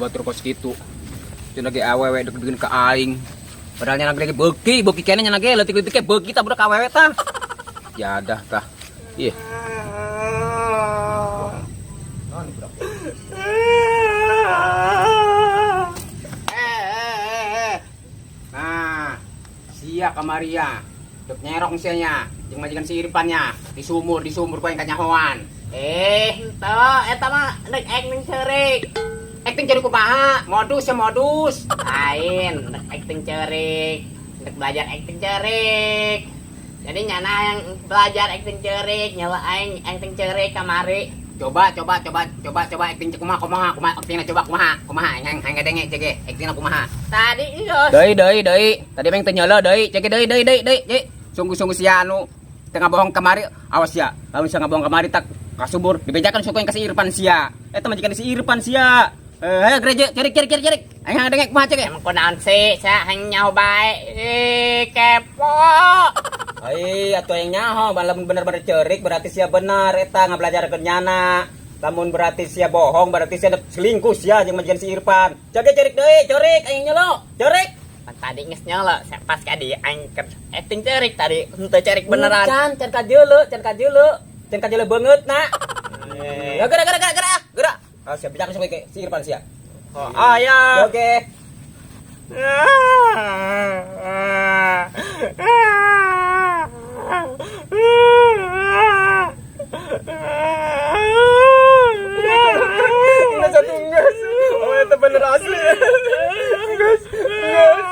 Batur kos kitu. Cenah ge awewe deg-degan ka aing. Padahal nya lagi beuki, beuki keneh nya ge leutik-leutik ge beuki tah budak awewe tah. Jadah tah. Ih. Eh, eh, eh, eh. Nah, sia kamaria. Dek nyerong sia nya, jeung majikan si Irfannya di sumur ku aing kanyahoan. Eh, henteu, eta mah rek acting ceurik. Acting jadi kumaha? Modus ya modus. Lain, rek acting ceurik. Rek belajar acting ceurik. Jadi nyana yang belajar acting ceurik, nyala aing acting ceurik kamari. Coba, coba, coba, coba, coba acting kumaha, kumaha, kumaha, actingna coba kumaha, kumaha, hayang hayang ngadenge cege, actingna kumaha. Tadi geus. Deui, deui, deui. Tadi meng teu nyeuleuh deui, cege deui, deui, deui, deui, deui. Sungguh-sungguh sia anu tengah bohong kamari, awas sia. Lamun sia ngabohong kamari tak kasubur, dibejakan suku yang kasih Irfan sia. Eta majikan si Irfan sia. Eh, ayo gereja, cerik, cerik, cerik, cerik. Aing hayang ngadenge kumaha cege. Emang kunaon sih, saya hayang nyaho bae. Ih, kepo. Ai, atuh aing nyaho, lamun bener-bener cerik berarti sia benar eta ngabelajarkeun nyana. Lamun berarti sia bohong berarti sia selingkuh sia jeung majikan si Irfan. Jaga cerik deui, cerik aing nyelo, cerik. Pan tadi geus nyelo, saya pas ka dieu aing keur acting ceurik tadi, henteu ceurik beneran. Can, can kajeuleu, can kajeuleu. Can kajeuleu beungeut na. Ya gerak gerak gerak gerak, gerak. Ah, sia bijak si Irfan sia. Oh, ah ya. Oke. Nggak satu ngas. Oh, itu bener asli. Ngas, ngas.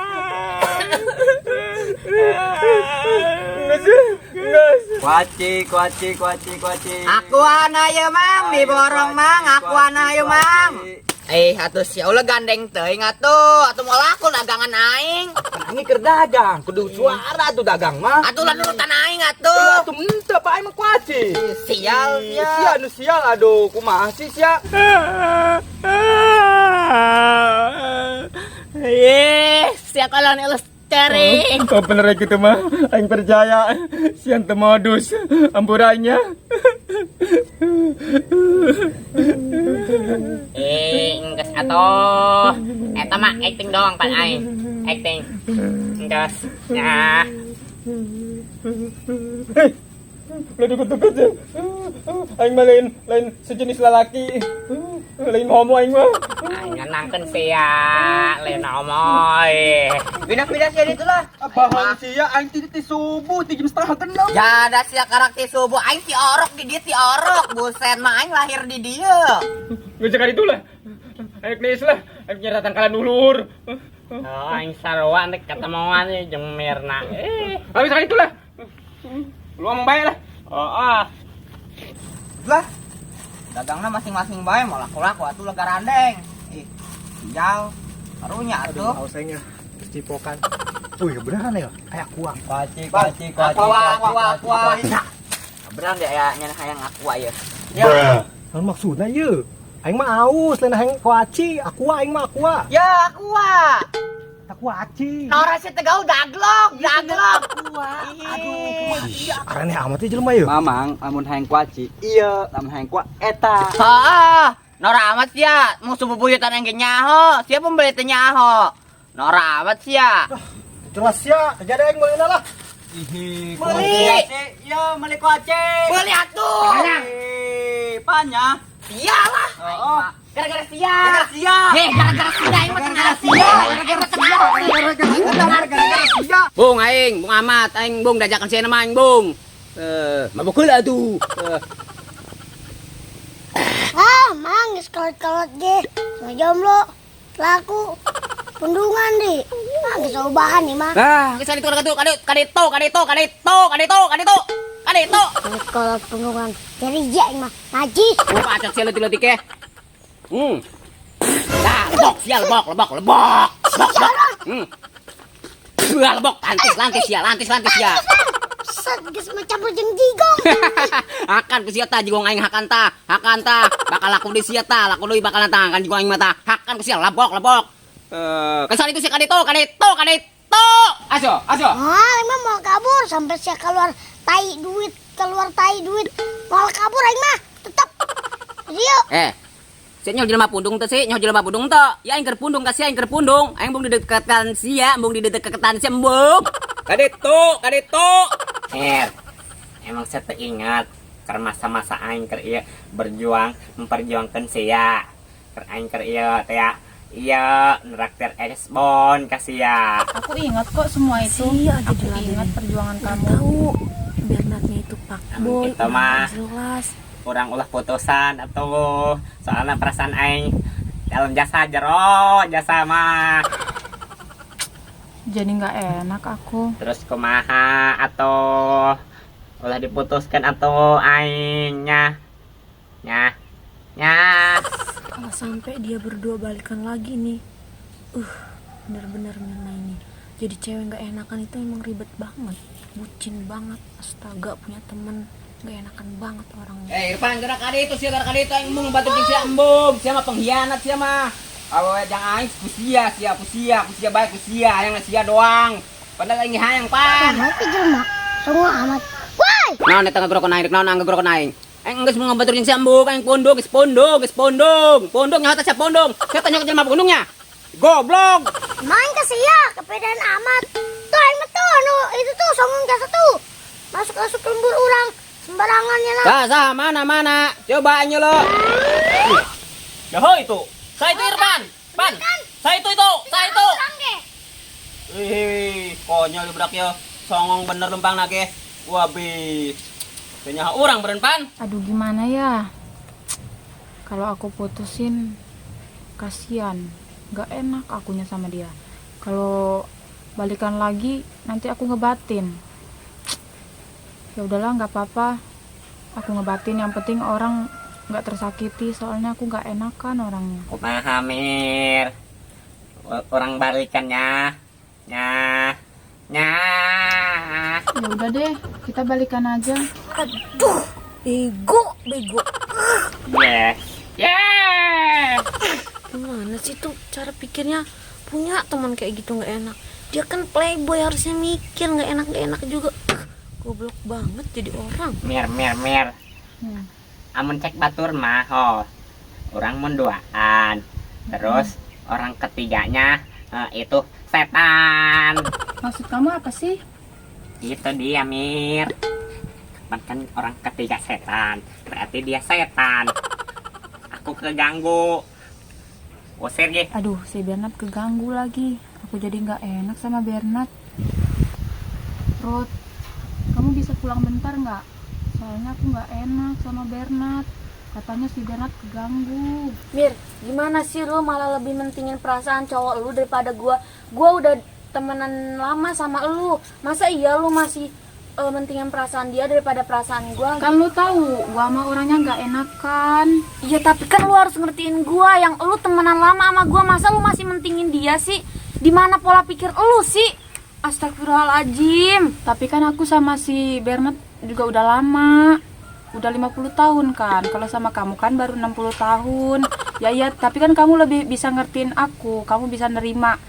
Ngas, ngas. Kuaci, kuaci, kuaci, kuaci. Aku ana ya mang, diborong mang, aku ana ya mang. Eh, atuh sia ulah gandeng teuing atuh, atuh moal laku dagangan aing. Ini keur dagang, kudu suara tuh dagang mah. Atuh lah nurutan aing atuh. Atuh henteu Pak aing mah kuaci. Sial Ih, sia. Sia nu sial aduh, kumaha sih sia? Ih, sia kalau elus ceurik. Oh bener gitu mah, aing percaya. Sian teu modus, ampurannya. Eh, enggeus atuh. Eta mah acting doang pan aing. Acting. Enggeus. Ya. Udah dukut-dukut ya. Aing mah lain, lain sejenis lalaki. Lain homo aing mah. Aing nyenangkeun sia, lain homo. Pindah-pindah sia ditu lah. Bahan sia aing ti subuh ti jam setengah genep. Ya ada sia karak ti subuh aing ti orok di dieu ti orok. Buset mah aing lahir di dieu. Nggak cakap itulah. Aing geus lah, aing nyeratan kalian dulur. Oh, aing sarua nek ketemuan jeung Mirna. Eh. Habis kali itulah. Lu ngomong baik lah. Oh, ah. Lah. Dagangna masing-masing bae moal laku-laku atuh lah garandeng. Ih, sial. Karunya atuh. Aduh, aing ya. Terus cipokan. Wih, beneran ya? Kayak kuah. Kuaci, kuaci, kuaci. Aqua, aqua, aqua. Beneran deh ya nyen hayang aqua ya. Ya. Naon maksudna ieu? Aing mah aus, lain hayang kuaci, aqua aing mah aqua. Ya, aqua. Tak kuaci. Nora sih tegal daglok, daglok. Aduh, kumaha sia? Araneh amat ieu jelema ieu. Mamang, lamun hayang kuaci, iya, lamun hayang kuah eta. Heeh. Nora amat sia, musuh bubuyutan yang ge nyaho. Sia pembeli teh nyaho. Nora amat sia. Jelas sia, jadi aing meulina lah. Ih, Meuli. Iya, meuli kuaci. Meuli atuh. Eh, panya. Sia lah. Oh, Gara-gara sia. gara-gara sia. Heh, gara-gara sia aing mah tengah sia. Gara-gara sia. Gara-gara sia. Bung aing, bung amat, aing bung dajakan sia nama aing bung. Eh, mabuk heula atuh. Eh, Ah, mang geus kolot-kolot ge. Sama jomblo, laku pundungan di. Ah, geus ubahan nih mah. Nah, geus kaditu kaditu kaditu kaditu kaditu kaditu kaditu kaditu. Kolot pundungan. Jadi aing mah najis. Gua pacot sia leutik-leutik ge. Nah, lebok sia lebok lebok lebok. Lebok lebok. Wah, lebok lantis lantis sia lantis lantis sia. Set geus mah campur jeung jigong. Hakan ku sia ta jigong aing hakan ta, hakan ta. Bakal laku deui sia ta, laku deui bakal ta kan jigong aing mah ta. Hakan ku sia lebok lebok. Eh, kan itu sia kaditu kaditu kaditu. Aso, aso. Ah, aing mah mau kabur sampai sia keluar tai duit, keluar tai duit. Mau kabur aing mah tetep. Yuk. Eh. Sia nyaho jelema pundung teh sih, nyaho jelema pundung teh. Ya aing keur pundung ka sia aing keur pundung. Aing embung dideketkan sia, embung dideketkan sia embung. Kaditu, kaditu. Mir, emang saya teringat keur masa-masa aing keur ieu berjuang memperjuangkan sia. Keur aing keur ieu teh ya. Iya, neraktir Esbon ka sia. Aku ingat kok semua itu. Iya, aja Aku diladenin. ingat perjuangan Udah kamu. tahu Bernardnya itu pak boy, Itu mah. jelas. Kurang ulah putusan atau soalnya perasaan aing dalam jasa jero jasa mah. Jadi nggak enak aku. Terus kumaha atau ulah diputuskan atau aingnya nya nya. Kalau sampai dia berdua balikan lagi nih, bener-bener Mirna ini. Jadi cewek nggak enakan itu emang ribet banget, bucin banget, astaga punya temen nggak enakan banget orangnya. Eh Irfan gerak kaditu sia gerak kaditu aing embung batur jeung sia embung. Sia mah pengkhianat sia mah. Awewe jang aing ku sia, sia ku sia, ku sia bae ku sia, hayang sia doang. Padahal aing hayang pan. Nah, itu jelema. Songong amat. Woi, Naon eta ngagerokon aing, rek naon ngagerokon aing? Aing geus mau ngabatur jeung sia embung, aing pundung, geus pundung, geus pundung. Pundung nyaho teh sia pundung. Sia teh nyaho jelema pundungnya. Goblok. Main ke sia, kepedean amat. Tuh aing mah tuh anu itu tuh songong jasa tuh. Masuk-masuk lembur orang sembarangannya lah. Sah, sah, mana mana? Coba aing lo. Yaho itu. Saya itu Irfan. Pan. Saya itu, saya itu. Orang ge. Ih, konyol budak ya. Songong bener lempang nage. Wah, bi. Kayaknya orang beren pan. Aduh gimana ya? Kalau aku putusin, kasihan, nggak enak akunya sama dia. Kalau balikan lagi, nanti aku ngebatin. Ya udahlah, nggak apa-apa. Aku ngebatin, yang penting orang nggak tersakiti. Soalnya aku nggak enakan orangnya. Kumaha Mir, orang balikannya nya nya. Ya udah deh, kita balikan aja. Aduh, bego, bego. Yes, yes. Gimana sih tuh cara pikirnya? Punya teman kayak gitu nggak enak. Dia kan playboy harusnya mikir nggak enak nggak enak juga. Goblok banget jadi orang. Mir, Mir, Mir. Amun cek batur mah ho orang mun duaan terus orang ketiganya itu setan. Maksud kamu apa sih? Itu dia Mir, kapan kan orang ketiga setan berarti dia setan, aku keganggu usir ge. Aduh, si Bernard keganggu lagi. Aku jadi nggak enak sama Bernard. Ruth, kamu bisa pulang bentar nggak? Soalnya aku nggak enak sama Bernard. Katanya si Bernard keganggu. Mir, gimana sih lu malah lebih mentingin perasaan cowok lu daripada gua? Gua udah temenan lama sama lu. Masa iya lu masih mentingin perasaan dia daripada perasaan gua? Kan lu tahu, gua sama orangnya nggak enakan. Iya, tapi kan lu harus ngertiin gua yang lu temenan lama sama gua. Masa lu masih mentingin dia sih? Di mana pola pikir lu sih? Astagfirullahaladzim. Tapi kan aku sama si Bernard juga udah lama. Udah 50 tahun kan. Kalau sama kamu kan baru 60 tahun. Ya iya, tapi kan kamu lebih bisa ngertiin aku. Kamu bisa nerima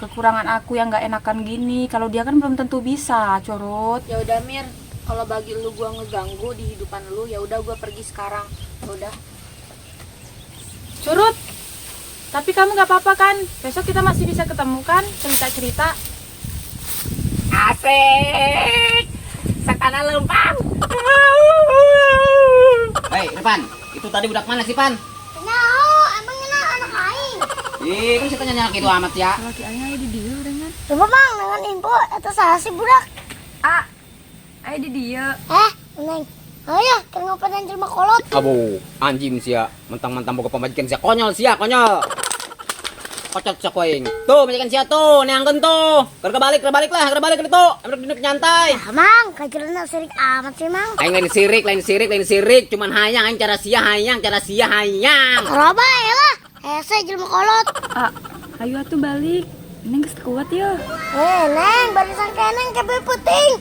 kekurangan aku yang nggak enakan gini. Kalau dia kan belum tentu bisa, Corot. Ya udah Mir, kalau bagi lu gua ngeganggu di hidupan lu, ya udah gua pergi sekarang. Ya udah. Curut. Tapi kamu nggak apa-apa kan? Besok kita masih bisa ketemu kan? Cerita-cerita. Asik, setan lempang. Hei, Irfan, itu tadi budak mana sih, Pan? Nyaho, emang ini anak aing. Ih, kan saya tanya gitu amat ya. Laki aing aya di dieu dengan. Coba bang, dengan info eta saha sih budak? Ah, aya di dieu. Eh, Neng. Ayo, keur ngopenan jelema kolot. Abu, anjing sia, mentang-mentang boga pamajikan sia konyol sia, konyol. Kocok sia koing. Tuh, majikan sia tuh, neangkeun tuh. Keur balik lah, keur balik itu. Emang dinuk nyantai. Ah, Mang, kajelena sirik amat sih, Mang. Aing lain sirik, lain sirik, lain sirik, cuman hayang aing cara sia hayang, cara sia hayang. Roba ya lah. Hese jelema kolot. Ah, ayo atuh balik. Neng geus kuat ya. Eh, Neng, barisan keneng kebe puting.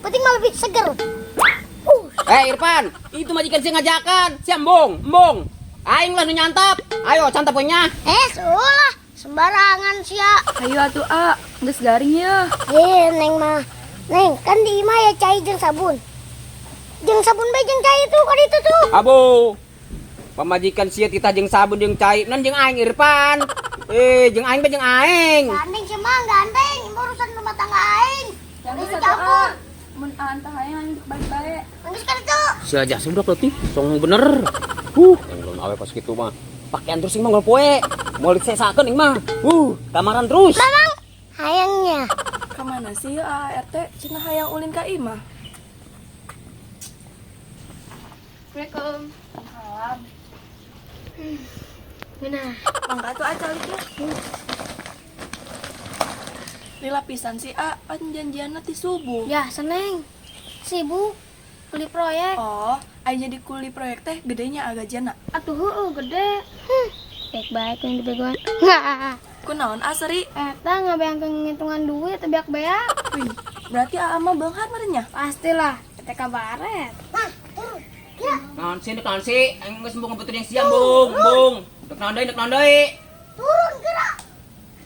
Puting mah lebih seger. Eh, Irfan, itu majikan sia ngajakan. Sia embung, embung. Aing lah nu nyantap. Ayo cantap nya. Eh, sulah, sembarangan sia. Ayo atuh ah, geus garing ya. Eh, Neng mah. Neng, kan di imah ya cai jeung sabun. Jeung sabun bae jeung cai tuh kan itu tuh. Abu. Pamajikan sia titah jeung sabun jeung cai, nan jeung aing Irfan. Eh, jeung aing bae jeung aing. Gandeng sih Mang, gandeng. Ini urusan rumah tangga aing. Jangan Ini satu campur. A. Mun antah hayang aing balik bae. Geus kan itu. Sia aja budak leutik, song bener. Yang belum awe pas kitu mah. Pakean terus ing mah ngol poe. Moal disesakeun ing mah. Kamaran terus. Mamang, hayangnya. Kemana sih ya ART? Cina hayang ulin ka imah. Assalamualaikum. Salam. Nah, Mangga tuh acaliknya. Lila pisan sih A, pan janjianna ti subuh. ya seneng. Sibuk beli proyek. Oh, aing jadi kuli proyek teh gedenya agak jana. Atuh heueuh gede. Baik-baik yang dibegoan. Kunaon A seri? Eta ngabayangkeun ngitungan duit teu beak-beak. Wih, berarti AA mah beunghar merenya. Pastilah, TK baret. Nah, turun. Ya, Naon sih, dek naon sih? Aing geus embung ngebetul yang siang, Bung. Bung. Dek naon deui, dek naon deui. turun gerak.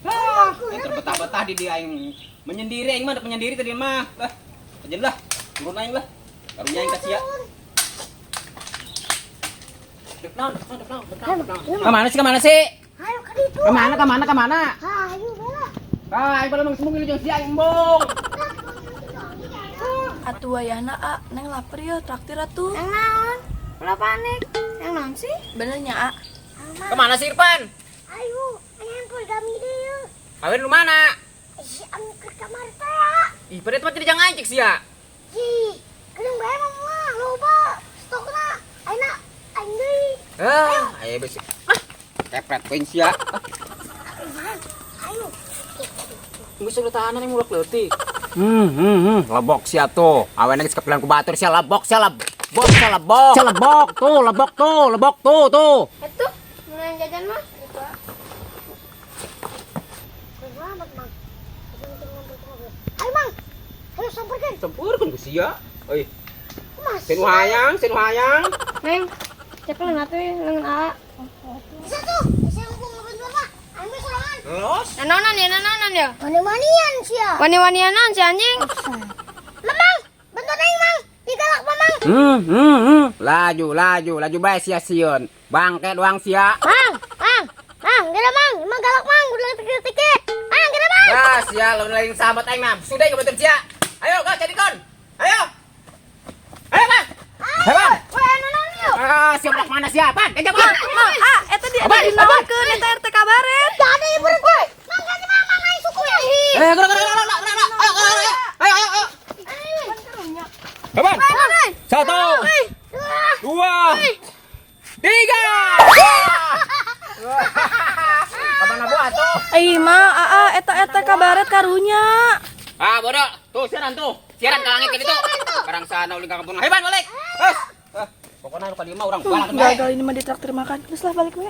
Ah, aing terbetah-betah di dia aing menyendiri aing mah dek menyendiri tadi mah. Lah, aja lah. Turun aing lah. Karunya aing ka sia. Dek naon, dek naon, dek naon, dek naon, dek naon. Kemana sih, kemana sih? Ayo ke ditu. Kemana, kemana, kemana? Ayo bela. Ah, aing pada mah sembung jeung sia aing embung. Atuh wayahna A, neng lapar ya, traktir atuh. Yang naon? Ulah panik. Yang naon sih? Benernya A. Kemana sih Irfan? Ayo, handphone kami deh. Kawin lu mana? Ih, anu ke kamar teh. Ya. Ih, pada tempat jadi jangan cek sia. Ih, geuning bae mah mah loba stokna. Ayeuna aing deui. Ah, ayo besi. Ah, kepret koin sia. Ayo. Geus udah tahanan yang mulak leutik. Lebok sia tuh. Awena geus kepilan ku batur sia lebok sia lebok sia lebok. Sia lebok tuh, lebok tuh, lebok tuh tuh. Itu, mulai jajan mah. Selamat, Mang. Ayo, Mang. Ayo samperkeun. Sempurkeun ku sia. Euy, Mas. sen hayang, sen hayang. Neng, cekel atuh lengan A. Bisa tuh, bisa ngomong ngebantuan mah. Ambil sorangan. Los. Nanonan ya, nanonan ya. Wani-wanian sia. Wani-wanianan si anjing. Mamang, bantuan aing, Mang. Digalak, Mamang. Laju, laju, laju bae sia sieun. Bangke doang sia. Mang, Mang, Mang, geura Mang, emang galak Mang, udah tiket-tiket. Mang, geura Mang. Ah, sia lamun lain sahabat aing mah. Sudah kebetulan sia. Ayo, gas jadi kon. Ayo. Ayo, Bang. Ayo, Bang. Wah, nanon yuk. Ah, siap nak mana sia? Ban, kejap, Bang. Mang, A, eta di Aban, eta dinaonkeun eta RT kabaret. Gak ada ibu gue. Mang, ganti Mang, Mang, aing suku ya. Eh, gerak, gerak, gerak, gerak, gerak. Ayo, ayo, ayo. Ayo, ayo, ayo. Ayo, Bang. Satu, dua, tiga. Kapan abu atuh? Ih, mah, AA, eta RT kabaret karunya. Ah, bodoh. Tuh, siaran tuh. Siaran ke langit itu. Sekarang sana ulin ka kampung. Ayo, Ban, balik. Terus. Ah, pokoknya lu ka dieu mah urang balakeun bae. Gagal ini mah ditraktir makan. Terus lah balik we.